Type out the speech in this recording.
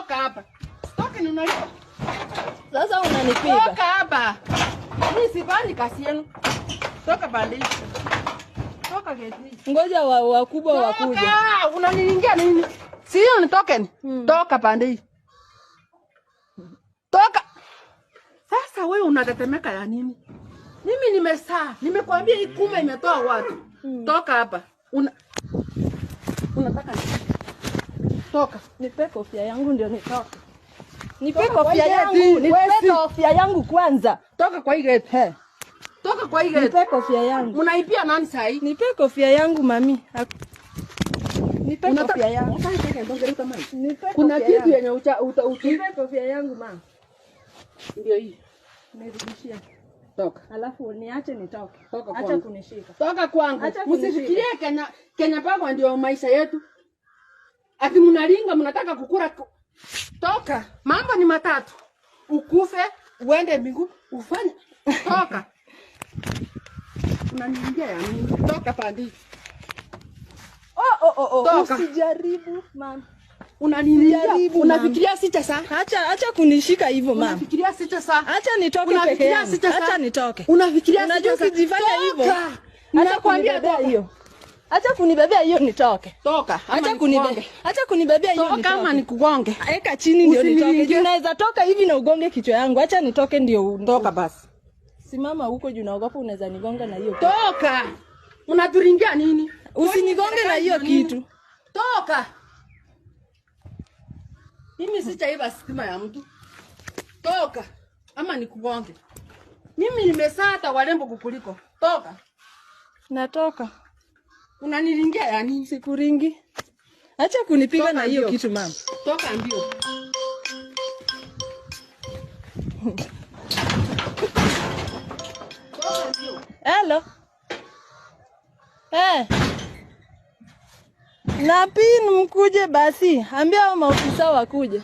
Toka hapa. Toka, ni unalipa. Sasa unanipiga. Toka hapa. Mimi sifanyi kazi yenu. Toka pande hii. Toka geti. Ngoja wakubwa wakuje. Toka! Unaniingia nini? Si hiyo ni token. Toka pande hii. Toka. Sasa wewe unatetemeka ya nini? Mimi nimesaa, nimekuambia hii kuma imetoa watu. Toka hapa. Unataka nini? Toka. Nipe kofia yangu ndio nitoke. Nipe Toka kwa kofia hii yangu, geti, nipe wesi. kofia yangu kwanza. Toka kwa hii geti. He. Toka kwa hii geti. Nipe kofia yangu. Unaipia nani saa hii? Nipe kofia yangu, mami. Nipe kofia yangu. Nipe Kuna kofia kitu yangu. yenye ucha uta uki. Nipe kofia yangu, mama. Ndio hii. Nirudishie. Toka. Alafu niache nitoke. Toka Acha kwangu. kunishika. Toka kwangu. Acha kunishika. Msifikirie Kenya Power ndio maisha yetu. Ati mnalinga mnataka kukura. Toka. Mambo ni matatu. Ukufe, uende mbingu, ufanye. Toka. Unaniingia ya nini? Toka pandi. Oh, oh, oh, oh. Toka. Usijaribu, mama. Unaniingia. Jaribu, Unafikiria sita saa? Acha kunishika hivyo, mama. Unafikiria sita saa? Acha nitoke peke Unafikiria yangu. sita saa? Acha nitoke. Unafikiria Unajua sita saa? ukijifanya hivyo. Toka. Acha Nakwambia kunibebea toka. hiyo. Acha kunibebea hiyo nitoke. Toka. Ama Acha nikugonge. kunibebea. Acha kunibebea hiyo Toka ama nitoke. nikugonge. Eka chini ndio nitoke. Usiniingie. Juu naweza toka hivi na ugonge kichwa yangu. Acha nitoke ndio. Toka basi. Simama huko juu naogopa unaweza nigonga na hiyo. Toka. Unaturingia nini? Usinigonge na hiyo Nini? kitu. Toka. Mimi sichaiba stima ya mtu. Toka. Ama nikugonge. Mimi nimesaa hata warembo kukuliko. Toka. Natoka. Unaniringia ya nini? Sikuringi. Acha kunipiga Toka na hiyo mbio. kitu, mama. Toka mbio. Toka mbio. Hello. Eh. Na pin mkuje basi. Ambia hao maofisa wakuje.